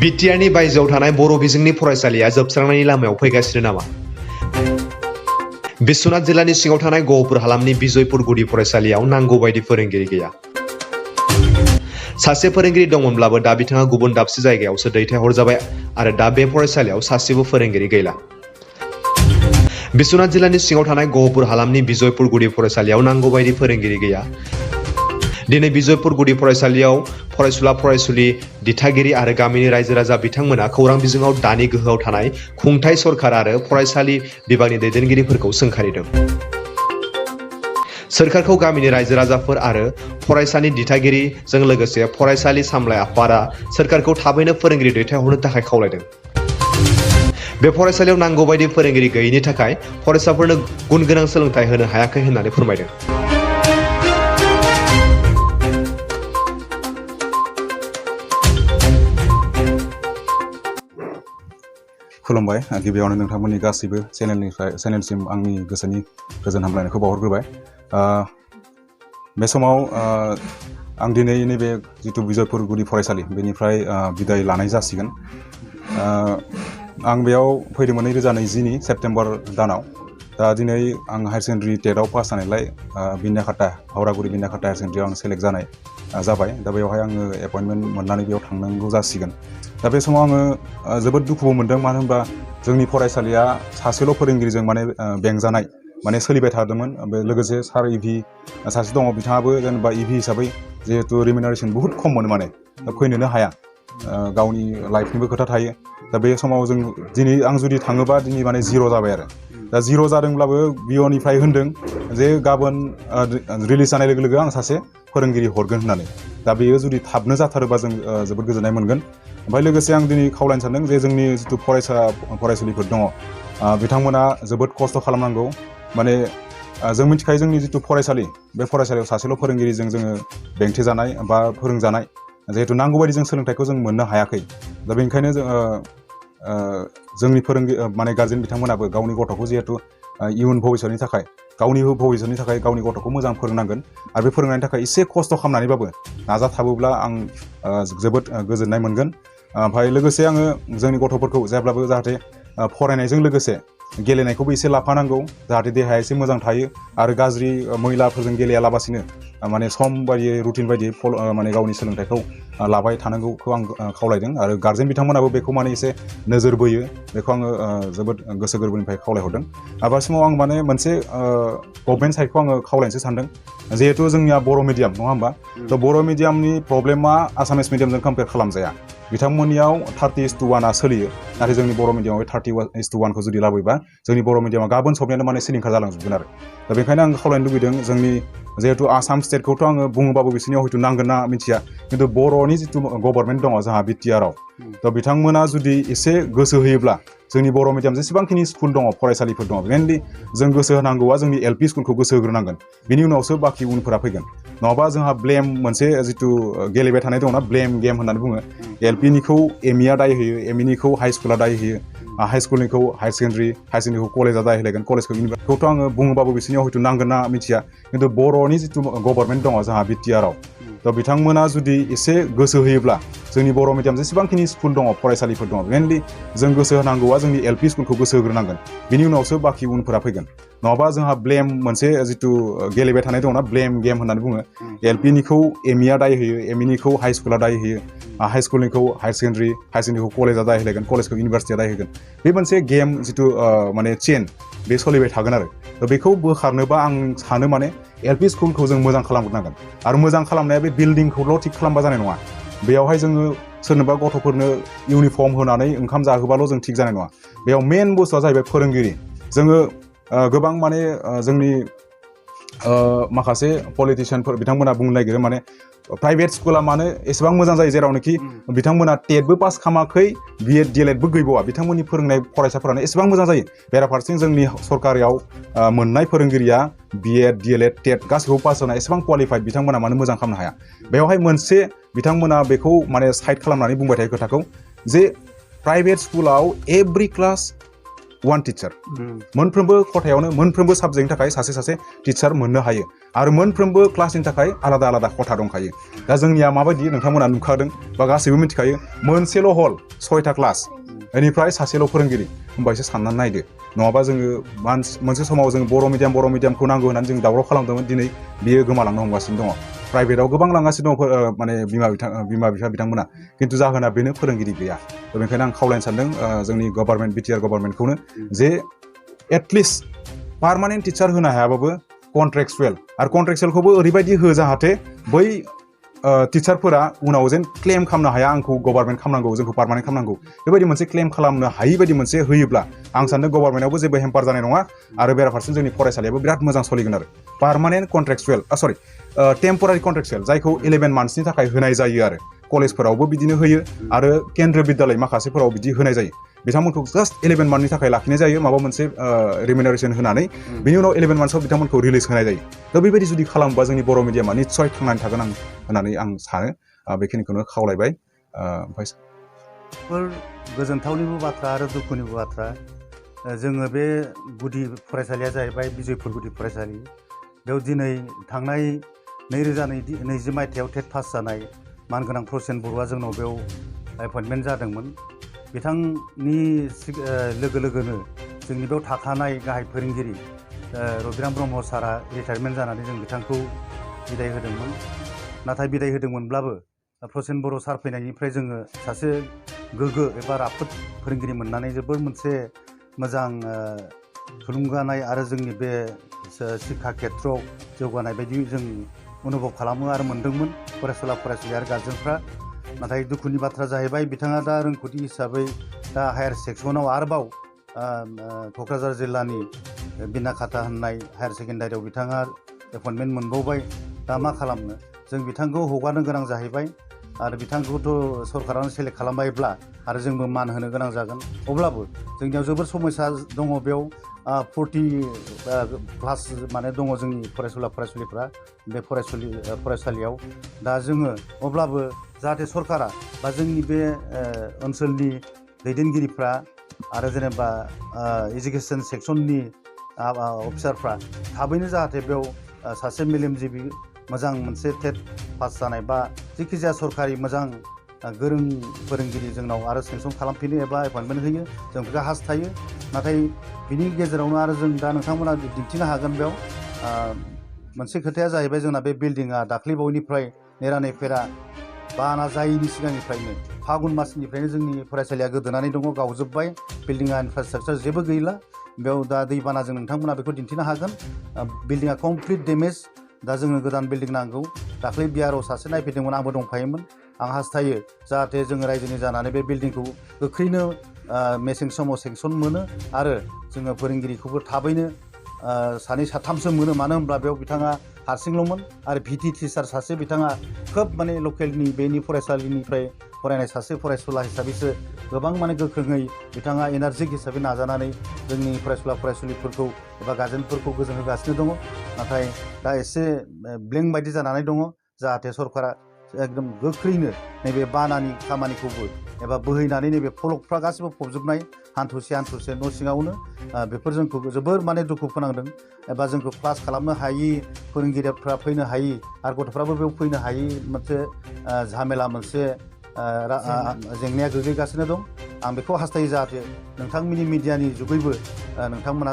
बिटिआरनि बायजोआव थानाय बर' बिजोंनि फरायसालिया जोबस्रांनायनि लामायाव फैगासिनो नामा? बिश्वनाथ जिल्लानि सिङाव थानाय गहपुर हालामनि बिजयपुर गुदि फरायसालियाव नांगौ बायदि फोरोंगिरि गैया। सासे फोरोंगिरि दंमोनब्लाबो दा बिथाङा गुबुन दाबसे जायगायावसो दैथायहरजाबाय आरो दा बे फरायसालियाव सासेबो फोरोंगिरि गैला। बिश्वनाथ जिल्लानि सिङाव थानाय गहपुर हालामनि बिजयपुर गुदि फरायसालियाव नांगौ बायदि फोरोंगिरि गैया। दिनै बिजयपुर गुदि फरायसालियाव फरायसुला फरायसुलि दिथागिरि आरो गामिनि रायजो राजा बिथांमोना खौरां बिजोङाव दानि गोहोआव थानाय खुंथाय सरखार आरो फरायसालि बिभागनि दैदेनगिरिफोरखौ सोंखारिदों। सोरखारखौ गामिनि रायजो राजाफोर आरो फरायसानि दिथागिरिजों लोगोसे फरायसालि सामलाय आफादा सोरखारखौ थाबैनो फोरोंगिरि दैथायहरनो थाखाय खावलायदों। बे फरायसालियाव नांगौ बायदि फोरोंगिरि गैयैनि थाखाय फरायसाफोरनो गुन गोनां सोलोंथाइ होनो हायाखै होननानै फोरमायदों। खुलुमबाय। गिबियावनो नोंथांमोननि गासैबो चेनेलसिम आंनि गोसोनि गोजोन हामलायनायखौ बावहरग्रोबाय। बे समाव आं दिनै नैबे जिथु बिजयपुर गुदि फरायसालि बेनिफ्राय बिदाय लानाय जासिगोन। आं बेयाव फैदोंमोन 2020नि सेप्तेम्बर दानाव। दा दिनै आं हायार सेकेन्डारि टेटआव पास जानायलाय बिनाखाता हावरागुरि बिनाखाता हायार सेकेन्डारियाव आं सेलेक्ट जानाय जाबाय। दा बेवहाय आङो एपइन्टमेन्ट मोननानै बेयाव थांनांगौ जासिगोन। दा बे समाव आङो जोबोद दुखुबो मोनदों, मानो होनबा जोंनि फरायसालिया सासेल' फोरोंगिरिजों बेंजानाय सोलिबाय थादोंमोन। लोगोसे सार इभि सासे दङ, बिथाङाबो जेनेबा इभि हिसाबै जिहेतु रिमिनारेसन बुहुत खम मोनो, फैनोनो हाया, गावनि लाइफनिबो खोथा थायो। दा बे समाव जों दिनै आं जुदि थाङोबा दिनै जिर' जाबाय आरो। दा जिर' जादोंब्लाबो बिअनिफ्राय होनदों जे गाबोन रिलिज जानाय लोगो लोगो आं सासे फोरोंगिरि हरगोन होननानै। दा बेयो जुदि थाबनो जाथारोबा जों जोबोद गोजोननाय मोनगोन। ओमफ्राय लोगोसे आं दिनै खावलायनो सानदों जे जोंनि जिथु फरायसुलिफोर दङ, बिथांमोना जोबोद खस्थ' खालामनांगौ। जों मिथिखायो जोंनि जिथु फरायसालि, बे फरायसालियाव सासेल' फोरोंगिरिजों जोङो बेंथेजानाय बा फोरोंजानाय जिहेतु नांगौ बायदि जों सोलोंथाइखौ जों मोननो हायाखै। दा बेनिखायनो जोंनि गारजेन बिथांमोनाबो गावनि गथ'खौ जिहेतु इयुन भबिष्यतनि थाखाय गावनि गथ'खौ मोजां फोरोंनांगोन। आरो बे फोरोंनायनि थाखाय एसे खस्थ' खालामनानैबाबो नाजाथाबोब्ला आं जोबोद गोजोननाय मोनगोन। ओमफ्राय लोगोसे आङो जोंनि गथ'फोरखौ जेब्लाबो जाहाथे फरायनायजों लोगोसे गेलेनायखौबो एसे लाफानांगौ, जाहाथे देहाया एसे मोजां थायो आरो गाज्रि मैलाफोरजों गेलेयालाबासिनो सम बायदियै रुटिन बायदियै गावनि सोलोंथाइखौ लाबाय थानांगौखौ आं खावलायदों। आरो गारजेन बिथांमोनाबो बेखौ एसे नोजोर बोयो, बेखौ आङो जोबोद गोसो गोरबोनिफ्राय खावलायहरदों। आरो समाव आं मोनसे गभर्नमेन्ट साइडखौ आङो खावलायनोसो सानदों। जिहेतु जोंनिया बर' मिडियाम नङा होमबा, थ' बर' मिडियामनि प्रब्लेमा आसामिस मिडियामजों कम्पेयार खालामजाया। बिथांमोननियाव 30:1 सोलियो, नाथाय जोंनि बर' मिडियामाव 30:1 जुदि लाबोयोबा जोंनि बर' मिडियामा गाबोन सबनियानो सिलिंखार जालांजोबगोन आरो। दा बेखायनो आं खावलायनो लुबैदों, जोंनि जिहेतु आसाम स्टेटखौथ' आङो बुङोबाबो बिसोरनियाव हयथ' नांगोन ना मिथिया, खिन्थु बर'नि जिथु गभर्नमेन्ट दङ जोंहा बिटिआरआव, थ' बिथांमोना जुदि एसे गोसो होयोब्ला जोंनि बर' मिडियाम जेसेबांखिनि स्कुल दङ, फरायसालिफोर दङ, मेनलि जों गोसो होनांगौआ जोंनि एलपि स्कुलखौ गोसो होग्रोनांगोन। बिनि उनावसो बाखि उनफोरा फैगोन। नङाबा जोंहा ब्लेम मोनसे जिथु गेलेबाय थानाय दङना, ब्लेम गेम होननानै बुङो। एलपिनिखौ एमइआ दाय होयो, एमइनिखौ हाइ स्कुला दाय होयो, हाइ स्कुलनिखौ हायार सेकेन्डारिखौ कलेजआ दाय होलायगोन, कलेजखौ इउनिभार्सिटिखौथ' आङो बुङोबाबो बिसोरनियाव हयथ' नांगोन ना मिथिया, खिन्थु बर'नि जिथु गभर्नमेन्ट दङ जोंहा बिटिआरआव, थ' बिथांमोना जुदि एसे गोसो होयोब्ला जोंनि बर' मिडियाम जेसेबांखिनि स्कुल दङ, फरायसालिफोर दङ, मेनलि जों गोसो होनांगौआ जोंनि एलपि स्कुलखौ गोसो होग्रोनांगोन। बिनि उनावसो बाखि उनफोरा फैगोन। नङाबा जोंहा ब्लेम मोनसे जिथु गेलेबाय थानाय दङना, ब्लेम गेम होननानै बुङो। एलपिनिखौ एमइआ दाय होयो, एमइनिखौ हाइ स्कुला दाय होयो, हाइ स्कुलनिखौ हायार सेकेन्डारिखौ कलेजआ दाय होलायगोन, कलेजखौ इउनिभार्सिटिया दाय होगोन। बे मोनसे गेम जिथु चेन बे सोलिबाय थागोन आरो। थ' बेखौ बोखारनोबा आं सानो एलपि स्कुलखौ जों मोजां खालामग्रोनांगोन। आरो मोजां खालामनाया बे बिल्डिंखौल' थिग खालामबा जानाय नङा। बेयावहाय जोङो सोरनोबा गथ'फोरनो इउनिफर्म होनानै ओंखाम जाहोबाल' जों थिग जानाय नङा। बेयाव मेन बुस्थुआ जाहैबाय फोरोंगिरि। जोङो गोबां जोंनि माखासे पलिटिसियानफोर बिथांमोना बुंनो नागिरो प्राइभेट स्कुला मानो एसेबां मोजां जायो, जेरावनोखि बिथांमोना टेटबो पास खालामाखै, बिएड डिएलएडबो गैबावा, बिथांमोननि फोरोंनाय फरायसाफोरानो एसेबां मोजां जायो। बेराफारसेथिं जोंनि सरकारियाव मोननाय फोरोंगिरिया बिएड डिएलएड टेट गासैखौबो पास जानाय एसेबां क्वालिफाइड, बिथांमोना मानो मोजां खालामनो हाया। बेवहाय मोनसे बिथांमोना बेखौ साइड खालामनानै बुंबाय थायो खोथाखौ, जे प्राइभेट स्कुलाव एभ्रि क्लास वान टिचार मोनफ्रोमबो खथायावनो मोनफ्रोमबो साबजेक्टनि थाखाय सासे टिचार मोननो हायो आरो मोनफ्रोमबो क्लासनि थाखाय आलादा आलादा खथा दंखायो दा जोंनिया माबायदि नोंथांमोना नुखादों बा गासैबो मिथिखायो मोनसेल' हल 6टा क्लास बेनिफ्राय सासेल' फोरोंगिरि होमबा एसे साननानै नायदो नङाबा जोङो मोनसे समाव जों बर' मिडियामखौ नांगौ होननानै जों दावराव खालामदोंमोन दिनै बियो गोमालांनो हमगासिनो दङ प्राइभेटआव गोबां लांगासिनो दङ माने बिमा बिफा बिथांमोना खिन्थु जाहोना बेनो फोरोंगिरि गैया बेनिखायनो आं खावलायनो सानदों जोंनि गभर्नमेन्ट बिटिआर गभर्नमेन्टखौनो जे एटलिस्ट पार्मानेन्ट टिचार होनो हायाबाबो कन्ट्रेक्चुएल आरो कन्ट्रेक्चुएलखौबो ओरैबायदि हो जाहाथे बै टिचारफोरा उनाव जेन क्लेम खालामनो हाया आंखौ गभर्नमेन्ट खालामनांगौ जोंखौ पार्मानेन्ट खालामनांगौ बेबायदि मोनसे क्लेम खालामनो हायि बायदि मोनसे होयोब्ला आं सानदों गभर्नमेन्टआवबो जेबो हेम्पार जानाय नङा आरो बेराफारसे जोंनि फरायसालियाबो बिराद मोजां सोलिगोन आरो पार्मानेन्ट कन्ट्रेक्चुएल टेम्परारि कन्ट्रेक्चुएल जायखौ 11 मान्थसनि थाखाय होनाय जायो आरो कलेजफोरावबो बिदिनो होयो आरो केन्द्र बिद्यालय माखासेफोराव बिदि होनाय जायो बिथांमोनखौ जास्ट 11 मान्थनि थाखाय लाखिनाय जायो माबा मोनसे रिमिनारेसन होनानै बिनि उनाव 11 मान्थसआव बिथांमोनखौ रिलिज होनाय जायो दा बेबायदि जुदि खालामोबा जोंनि बर' मिडियामा निस्सय थांनानै थागोन होननानै आं सानो बेखिनिखौनो खावलायबाय ओमफ्राय गोजोनथावनिबो बाथ्रा आरो दुखुनिबो बाथ्रा जोङो बे गुदि फरायसालिया जाहैबाय बिजयपुर गुदि फरायसालि बेयाव दिनै थांनाय 2020 मायथाइयाव टेट पास जानाय मानगोनां प्रसेन बर'आ जोंनाव बेयाव एपइन्टमेन्ट जादोंमोन बिथांनि लोगो लोगोनो जोंनि बेयाव थाखानाय गाहाय फोरोंगिरि रबिराम ब्रह्म सारा रिटायारमेन्ट जानानै जों बिथांखौ बिदाय होदोंमोन नाथाय बिदाय होदोंमोनब्लाबो प्रसेन बर' सार फैनायनिफ्राय जोङो सासे गोग्गो एबा राफोद फोरोंगिरि मोननानै जोबोर मोनसे मोजां थुलुंगानाय आरो जोंनि बे शिक्षा खेत्रआव जौगानाय बायदि जों अनुभब खालामो आरो मोनदोंमोन फरायसुला आरो गार्जेनफ्रा नाथाय दुखुनि बाथ्रा जाहैबाय बिथाङा दा रोंगौथि हिसाबै दा हायार सेक्सनाव आरोबाव क'क्राझार जिल्लानि बिनाखाथा होननाय हायार सेकेन्डारियाव बिथाङा एपइन्टमेन्ट मोनबावबाय दा मा खालामनो जों बिथांखौ हगारनो गोनां जाहैबाय आरो बिथांखौथ' सरकारानो सेलेक्ट खालामबायब्ला आरो जोंबो मान होनो गोनां जागोन अब्लाबो जोंनियाव जोबोर समस्या दङ बेयाव 40 प्लास माने दङ जोंनि फरायसुलिफ्रा बे फरायसालियाव दा जोङो अब्लाबो जाहाथे सरकारा बा जोंनि बे ओनसोलनि दैदेनगिरिफ्रा आरो जेनेबा एजुकेसन सेक्सननि अफिसारफ्रा थाबैनो जाहाथे बेयाव सासे मेलेमजिबि मोजां मोनसे टेट पास जानाय बा जेखिजाया सरकारि मोजां गोरों फोरोंगिरि जोंनाव आरो सेंसन खालामफिनो एबा एपइन्टमेन्ट होयो जों बेखौ हास्थायो नाथाय बिनि गेजेरावनो आरो जों दा नोंथांमोना दिन्थिनो हागोन बेयाव मोनसे खोथाया जाहैबाय जोंना बे बिल्डिङा दाख्लैबावैनिफ्राय नेरानेफेरा बाना जायैनि सिगांनिफ्रायनो फागुन मासनिफ्रायनो जोंनि फरायसालिया गोदोनानै दङ गावजोब्बाय बिल्डिङा इनफ्रास्ट्राक्चार जेबो गैला बेयाव दा दैबानाजों नोंथांमोना बेखौ दिन्थिनो हागोन बिल्डिङा कमप्लिट डेमेज दा जोंनो गोदान बिल्डिं नांगौ दाख्लै बिआरअ सासे नायफैदोंमोन आंबो दंफायोमोन आं हास्थायो जाहाथे जोङो रायजोनि जानानै बे बिल्डिंखौ गोख्रैनो मेसें समाव सेंसन मोनो आरो जोङो फोरोंगिरिखौबो थाबैनो सानै साथामसो मोनो मानो होनब्ला बेयाव बिथाङा हारसिंल'मोन आरो भिटि टिचार सासे बिथाङा खोब माने लकेलनि बेनि फरायसालिनिफ्राय फरायनाय सासे फरायसुला हिसाबैसो गोबां माने गोख्रोङै बिथाङा एनार्जिक हिसाबै नाजानानै जोंनि फरायसुलिफोरखौ एबा गार्जेनफोरखौ गोजोन होगासिनो दङ नाथाय दा एसे ब्लेंक बायदि जानानै दङ जाहाथे सरकारा एकदम गोख्रैनो नैबे बानानि खामानिखौबो एबा बोहैनानै नैबे फलकफ्रा गासिबो फबजोबनाय हान्थुसे न' सिङावनो बेफोर जोंखौ जोबोर माने दुखु फोनांदों एबा जोंखौ क्लास खालामनो हायि फोरोंगिरिफ्रा फैनो हायि आरो गथ'फ्राबो बेयाव फैनो हायि मोनसे झामेला मोनसे जेंनाया गोग्लैगासिनो दं आं बेखौ हास्थायो जाहाथे नोंथांमोननि मिडियानि जुगैबो नोंथांमोना